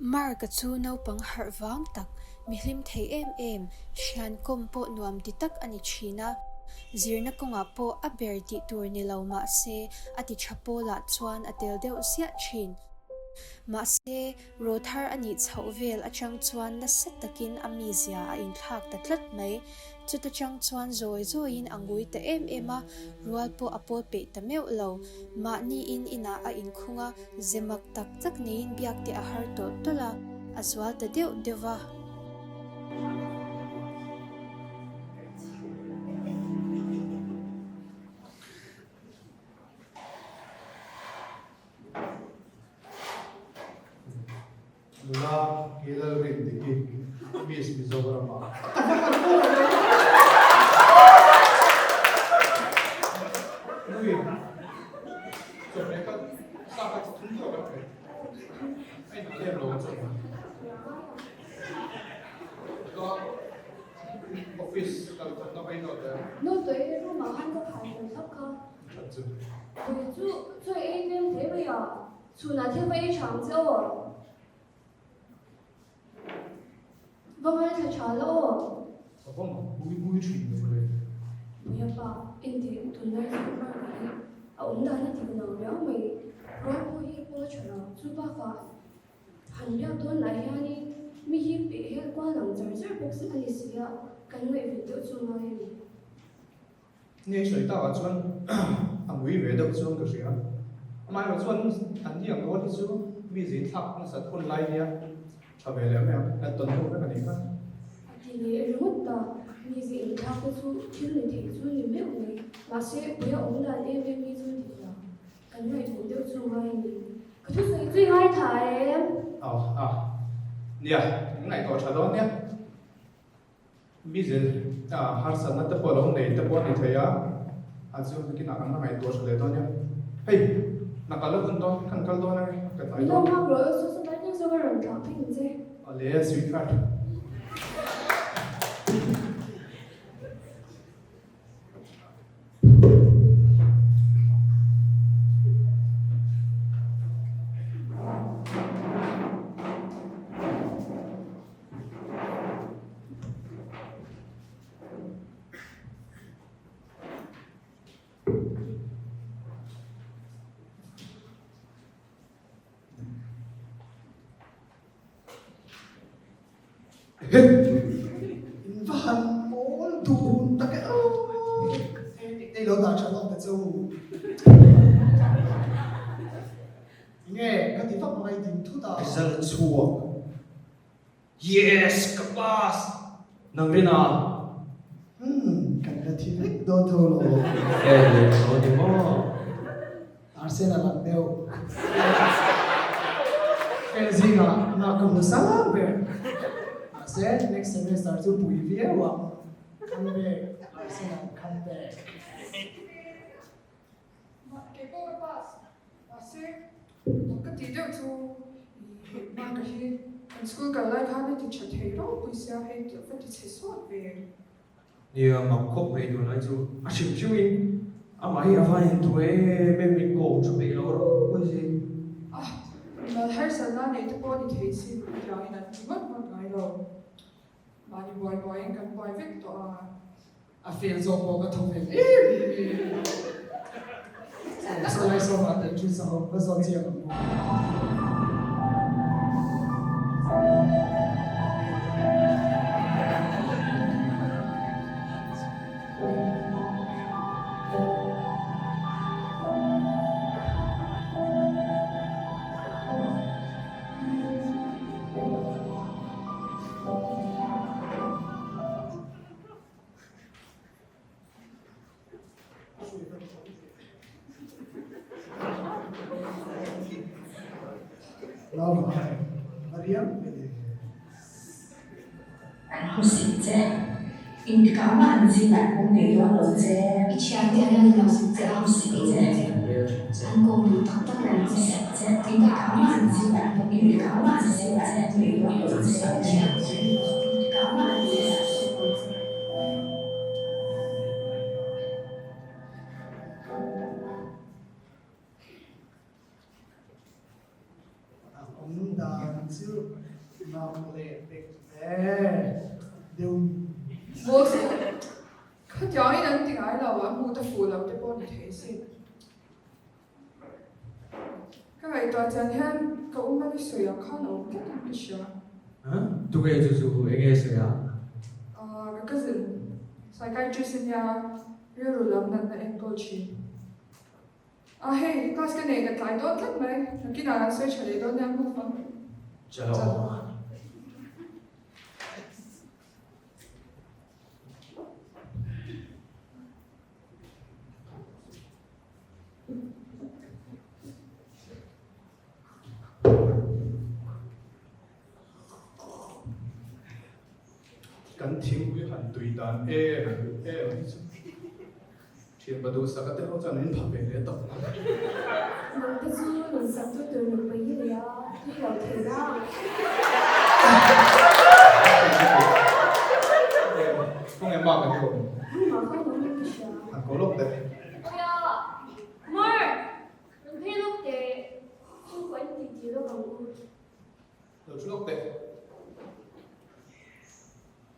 Mark-a chu naupang harh vang tak, mi hlim thei em em, thian kawm pawh nuam ti tak a ni thin a. Zirna kawngah pawh a ber tih tur ni lo mah se a ti tha pawlah chuan a tel deuh ziah thin. Mahse, rawthar a nih chhoh vel atang chuan nasa takin a mizia a inthlak ta tlat mai. Chuta chang chuan zawi zawiin a ngui ta em em a, rual pawh a pawl peih ta meuh lo. Mahniin inah a inkhung a, ze mak tak tak neiin biak te a har tawlh tawlh a, a zual ta deuh deuh va. Nula hi Lalrindiki, Miss Mizoram ah. Nui, chawhmeh kha sa kha chi thum tawk an pe. A inah lem lo an chawhmeh. Chuan office kal thawmhnaw ka inawt e. Note e room ah khan ka phai fel thlap kha. That chu. Pui chu chaw ei tlem hle mai a. Chhunah thil va ei tha ang che aw. Va ngaithla tha la aw. Ka va mak bui bui thin lo le. Puia pa, engti tunlai chu Mark a hi a awm dan a dik lo riau mai. Rual pawh hi pawl a tha lo. Chu bakah han biak dawn lah hianin mi hi peh hel kual lang char char bawk a ni si a, kan ngaihven deuh chu ngai a ni. Nge sawi takah chuan a ngui ve deuh chuan ka hria. Amaherawh chuan an ni ang rual hi chu mi zin thlak nasat hun lai nia tha ve leh mai ang, kan tawn hnu vek a nih kha. A ti leh ringawt ta, mi zin thlak te chu thil ni thei chu ni meuh mai, mahse puia awm dan em em hi chu dik lo, kan ngaihven deuh chu ngai a ni. Ka thusawi chu i ngaithla em? Aw, a, nia, ngaihtuah tha dawn nia. Mi zel harsatna te pawh lo nei te pawh a ni thei a, a chu nakinah kan la ngaihtuah tha leh dawn nia. Hei, hna kal a hun dawn, kan kal dawn ange, ka tlai dawn. Min lo nghak rawh, saw saw tlai tlai zawk a rawn thlah phei ang che. Awle, sweetheart. In va han mawl dun tak e aw. Ei lo dah tha lawk ta che u. Nge ka ti vak mai din thut a. Result chhuak. Yes! Ka pass! Nang rin a? Umm, kan la thi vek dawn tho lo. E le tho ni maw? Arsenal ang deuh. Heng zingah nak ka hmu sang ber. Mahse, next semester chu pui viau ang. Come back, Arsenal, come back. Kei pawh ka pass. Mahse, ka tih deuh chu i mark hi kan school kal lai khan a ti tha thei ropui sia hei va ti chhe sawt ve. Nia, mak khawp mai tunlai chu a hrim hrim in amah hi a va in duh em em min ko tha peih lo ropui si. Ah, mimal harsatna nei te pawh ni thei sin tiangin an ti ngawt ngawt ngai lo. Mahni buai buaiin kan buai vek tawh a. A fel zawk pawh ka tho ve em em. Saw lai saw mah tel thin sa ho ka zawt chiang ang maw. An hmusit che. Engtikah mah an zingah an awm ngei dawn lo che. I thiante an la hmusit che a. Hmusit che. An kawm duh tak tak lo che. Engtikah mah an zingah an awm ngei dawn lo che. Engtikah mah an zingah an awm lo che. Awm dan chu mak leh pek hle deuh. Maw chu khatiangin an ti ngai lo, an hmuh ta fuh lo te pawh ni thei sin. Ka ngaihtuah chian hian ka u Mali sawi ang khan a awm tlat in ka hria. Tunge chu chu enge sawi a? Ka cousin psychiatrist ania rilru lam natna enkawl thin. A hei, class ka nei ka tlai dawn tlat mai, nakinah kan sawi tha leh dawn nia move ang. Chalo. Kan thingpui han tui dan em em hi chu thian pa duhsak a te ho chuan min pha ve hle tawp. Nang te chu nun sak tu tur nupui hi nia tui lo thei na. Khawnge mak an awm? Room ah khan awm in ka hria. Han ko lawk teh. Awia! Mark! Rawn phei lawk teh. Chhungkaw in ti ti lawk ang u. Lo thu lawk teh.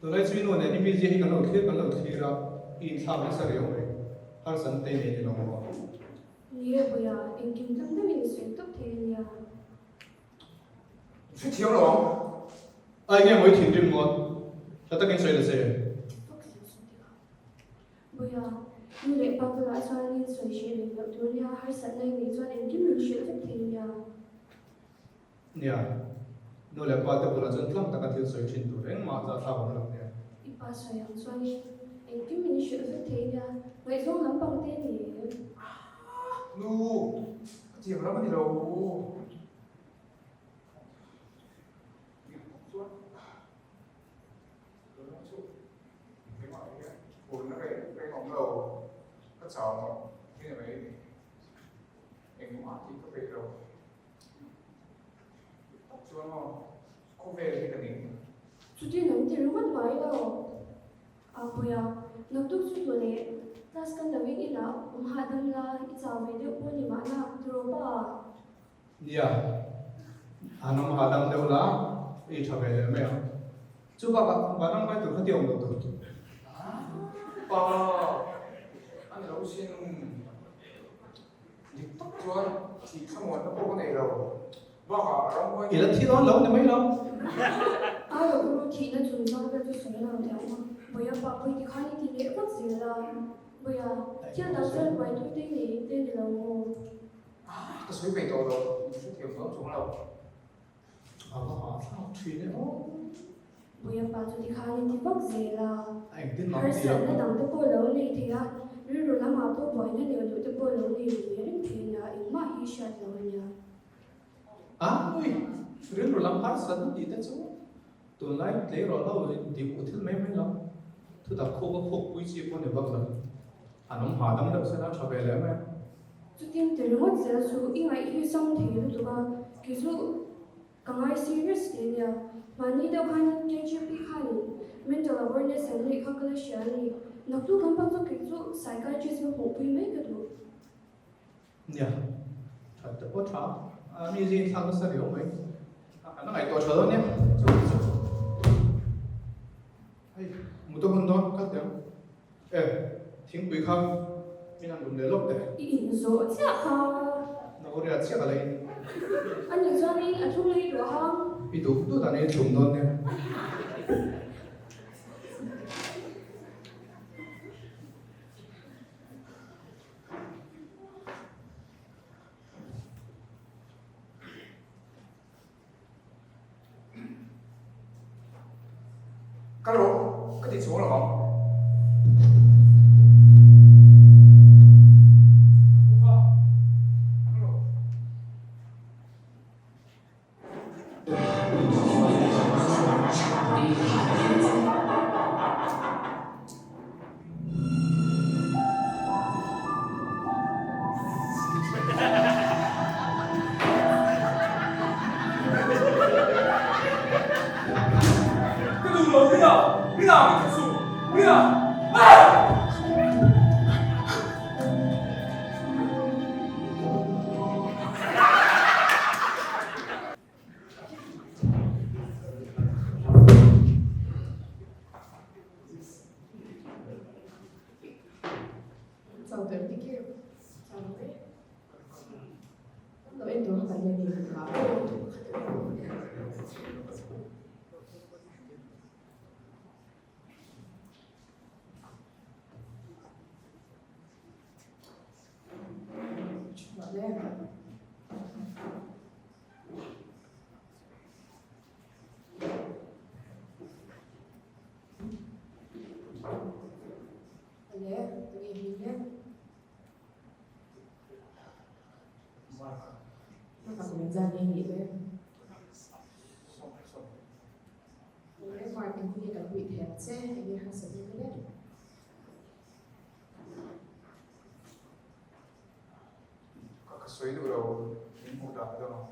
Tunlai chu i nu nen i mizia hi kan lo thlir kan lo thlir a, i inthlak nasa riau mai. Harsan te nei ni lo maw? Ni e Puia, engkim dam deuhin i sawi tawp thei a nia. Hre thiam lo ang. Ai nge maw i thinrim ngawt? Tha takin sawi la che. Puia, nu leh pa bulah chuanin sawi hreh lem loh tur nia, harsatna i neih chuan engkim min hrilh vek thei nia. Nia, nu leh pa te bulah chuan tlang taka thil sawi thin tur engmah zahthlak awm lo nia. I pa sawi ang chuanin engkim min hrilh vek thei nia, ngaihzawng lampang te ni em? Nu, ka tiang ram a ni lo. Chuan, tunah chu engmah hian phurna reng reng awm lo, ka chau ngawt nge mai engmah tih ka peih lo. Tak chuan maw, khawvel hi ka ning. Chutin an ti ringawt mai lo. A puia, naktuk chu tawh leh class kan lo in inah awm hahdam la, i chau ve deuh pawh ni mahna, tiraw pa? Nia, han awm hahdam deuh la, i tha ve leh mai ang. Chu bakah van ang kai tur kha ti awm lo tur. Pa, a ni lo sin. Dik tak chuan thih thlamuanna pawh ka nei lo. Bakah ramhuai. I la thi dawn lo ni mai lo. A lo ru thihna chungchang vel chu sawi lo teh ang a. Bawia pa pawh i ti khan i ti leh vak zel a. Bawia, thil dang chuan buai tu te nei te ni lo maw? Ka sawi peih tawh lo, min hrethiam dawn chuang lo. A va hahthlak thin e aw. Bawia pa chu tikhan i ti vak zel a. A engtin mak ti a. Harsatna dang te pawh lo nei thei a, rilru lamah pawh buaina neuh neuh te pawh lo nei ve reng thei a nia, engmah hi hriat lo a nia. A ui, rilru lam harsatna tih te chu tunlai tleirawl ho in tih thil mai mai lo. Thutak khuk a khuk pui chi pawh ni vak lo. An awm hahdam deuh sela tha ve leh mai a. Chutin ti ringawt zel chu i ngaih hi sam thei lutuk a, kei chu ka ngai serious hle nia. Mahni deuh khan KGP khanin mental awareness an neih kha ka la hria a ni. Naktuk lampang chu kei chu psychiatrist va hmuhpui mai ka duh. Nia, that te pawh tha a, mi zing thlak nasa riau mai. A kan ngaihtuah tha dawn nia, chu chu. Hei, motor hun dawn kal teh ang. E, thingpui kha min han lum leh lawk teh. I inzawh chiah kha. Nakoria chiah ka la in. A nih chuanin a thung lei duh ang. I duh duh dan in thlum dawn nia. Kal rawh, ka ti chhuang lo ang. Ka duh lo Rina! Rina min kha suh! Rina! Ah! kha. Ale, tunge hming le? Mark. Mark a kum engzat nge nih le? Ale, Mark engtin nge kan huih thei ang che? Enge harsatna ka le? Ka ka sawi duh lo, min hmuh dan dawn ang.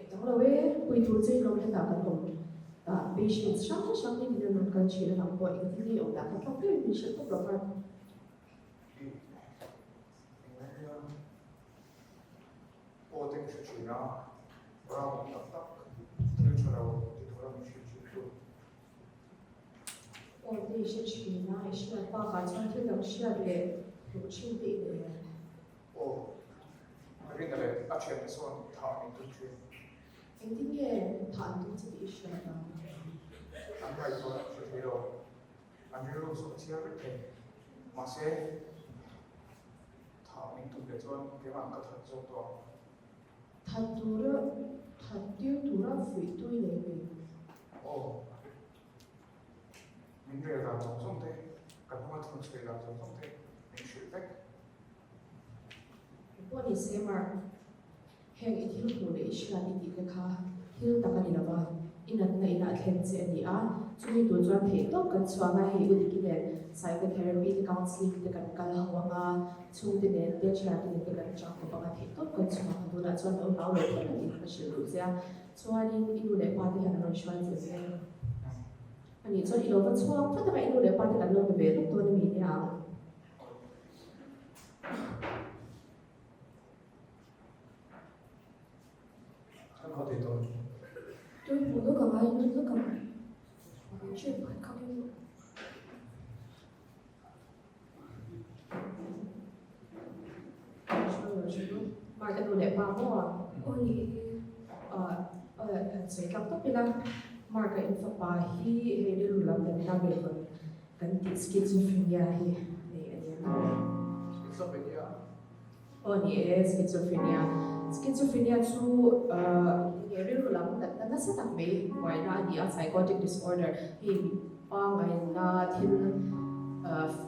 Dang lo e, pui tur che in lo hetah kan awm tah patients hrang hrang hi min rawn kal thin a nang pawh engtin nge i awm dah kha tlak deuhin min hrilh tawp lo khan. I england hian aw te ka hre thin a, ram awm tak tak thil tha lo ti tura min hrilh thin chu. Aw te i hre thin a, i hriat bakah chuan thil dang hriat leh hmuh thin te i nei em? Aw, Rina leh a thiante sawn thah min tum thin. Engtin nge thah an tum che tih i hriat ang? An ngaihtuah an hre thei lo, an rilru chu a chhiar vek thei. Mahse, thah min tum leh chuan keimah ka that zawk tawh ang. That tura, that tir tura fuih tui nei mi. Aw, min rel dan zawng zawng te, ka hnunga thun chhui dan zawng zawng te min hrilh vek. Pawh ni se Mark, heng i thil hmuh leh i hriat i tih te kha thil tak a ni lova, i natna inah thlen che a ni a, chumi tur chuan theih tawp kan chhuang a, hei u Diki nen psychotherapy te counselling te kan kal ho ang a, chhungte nen te thiante nen te kan chang khawp ang a, theih tawp kan chhuang a, tunah chuan lo hlau lo phawt a tih kha ka hrilh duh che a, chuanin i nu leh pa te hian an rawn hruai che che a nih chuan i lo va chhuak phawt ang a, i nu leh pa te kan lo be ve lawk dawn a mi nia. Mark a nu leh pa maw? Aw ni e. Han sawi tlak tawp ila, Mark a in fapa hi hei rilru lam natna vel Kan tih schizophrenia hi nei a ni ang. Schizophrenia? Aw ni e, schizophrenia. Schizophrenia chu nge rilru lam natna nasa tak mai buaina a ni a, psychotic disorder. Hei pangaina thil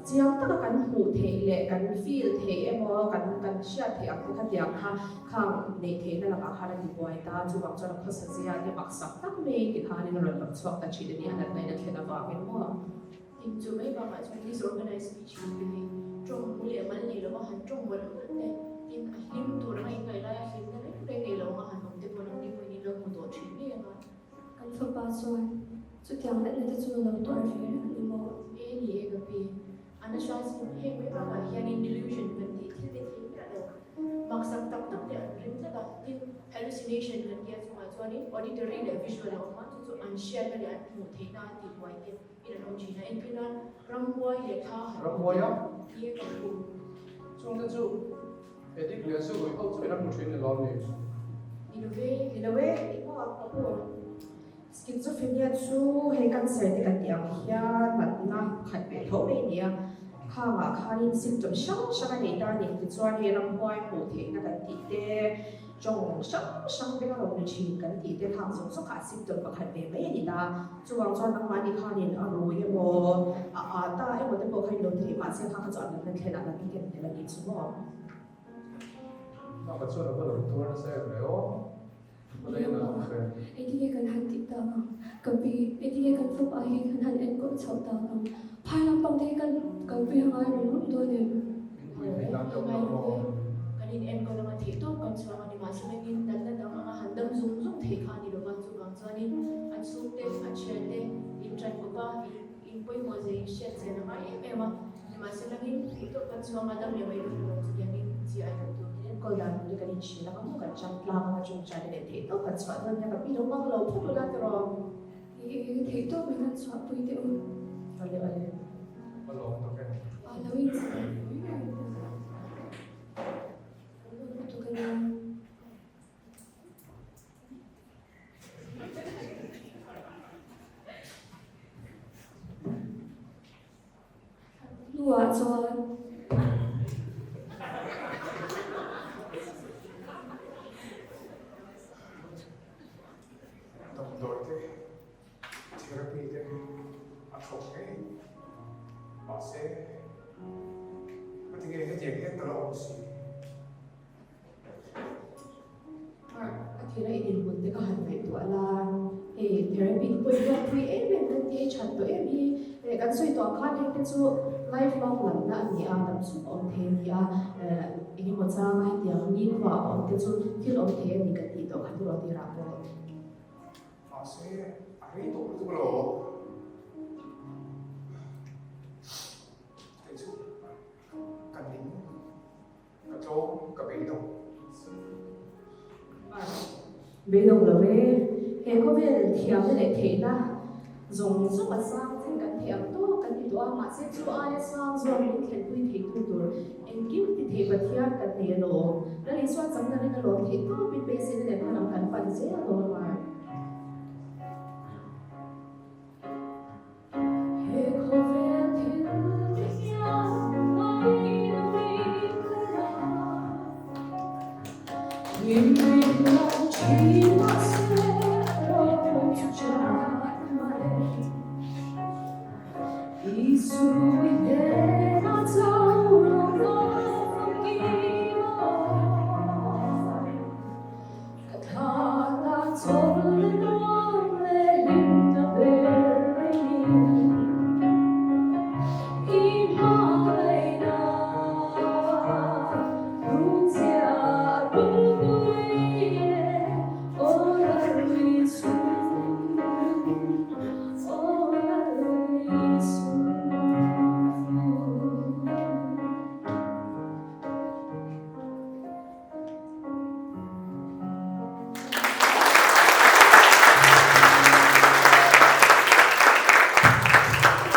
chiang taka kan hmuh theih leh kan feel theih emaw kan kan hriat theih ang te kha tiang kha khang neih theihna lakah khan a ti buai ta. Chuvang chuan a khawsa zia te maksak tak mai tikhanin a rawn lang chhuak ta thin a ni, a natna in a thlen avangin maw. Tin, chu mai bakah chuan disorganized speech tih te hi tawng mu leh mal nei lova han tawng mawlh mawlh te, tin a hlim tur anga inngaih laia hlimna reng reng nei lo anga han awm te pawh nangni pawhin in lo hmu tawh thin ngei ang a. Kan fapa chuan chutiang natna te chu a lo tuar ve reng a ni maw? E ni e ka pi, a nasa sin, heng mai bakah hianin delusion kan tih thil te thei miah lo, maksak tak tak te an ring tlat a, tin hallucination kan tia chungah chuanin auditory leh visual a awm a, chu chu an hriatna leh an hmuh theihna a tihbuai te. In an awm thin a, entir nan ramhuai leh thla han Ramhuai a? Ni e ka pu. Chungte chu Edik leh zu ruih ho chu in an hmu thin ni lawm ni? Ni lo ve. Ni lo e, ni maw ang ka pu. Schizophrenia chu hei cancer te kan tih ang hian natna khat ve tho mai a ni a. Khangah khanin symptom hrang hrang a nei ta a ni. Tichuan hei ramhuai hmuh theihna kan tih te, Tawng hrang hrang vek a rawn ri thin kan tih te khang zawng zawng kha a symptom pakhat ve mai a ni ta. Chuvang chuan nangmahni khanin a rui emaw, a aa ta emaw te pawh kha in lo thei mahse kha kha chu a natna thlen ah natna ken tel a nih chu maw. Bak a chuan a va lo tuar nasa em le aw. Va la in a awm ve. Engtin nge kan han tih tak ang? Ka pi, engtin nge kan fapa hi kan han enkawl chhoh tak ang? Phai lampang te hi kan kalpui a ngai rum rum dawn em? Min pui theih dan te awm lo maw? Kan in enkawl anga theih tawp kan chhuak a ni mahse mengin natna dang anga han dam zung zung theih kha a ni lova chuvang chuanin a chhungte a thiante in tan kawp a in pawimawh zia in hriat chian a ngai em em a nimahse langin theih tawp kan chhuak a dam leh mai dawn lo chutiangin chi ai loh tur. In enkawl dan tur hi kan inhrilh ang a maw kan tan tlang anga chungchai te leh theih tawp kan chhuah dawn nia ka pi lo mang lo phawt ula tiraw. Ni e, theih tawp min han chhuah pui teh u. Awle awle. A lawm tak e. A lo in chhuah pui reng teh. Kan lawm lutuk a nia. chuan. Damdawi te, therapy te a thawk ngei. Mahse, ka ti nge hetiang hian ka la awm si. Mark, a thil a i dinhmun te ka han ngaihtuah la, hei therapy te pawh i buaipui em em kan ti a, i that tawh em hi, eh kan sawi tawh ang khan heng te chu life long lamna a ni a, dam chhung a awm thei a ni a, eh eng emaw changa hetiang nikhua a awm te chu thil awm thei a ni kan tih tawh kha tiraw tirah pawh. Mahse, a rei tawh lutuk lo. Kei chu ka ning. Ka tlawm, ka beidawng. Beidawng lo e. He khawvel thiamna leh theihna zawng zawng a sang thleng kan theih ang tawk kan ti tawh a, mahse chu aia sang zawk min thlenpui theitu tur engkim ti thei Pathian kan nei alawm. Lal Isua changna ring alawm theih tawpin beiseina leh hmalam kan pan zel dawn mar.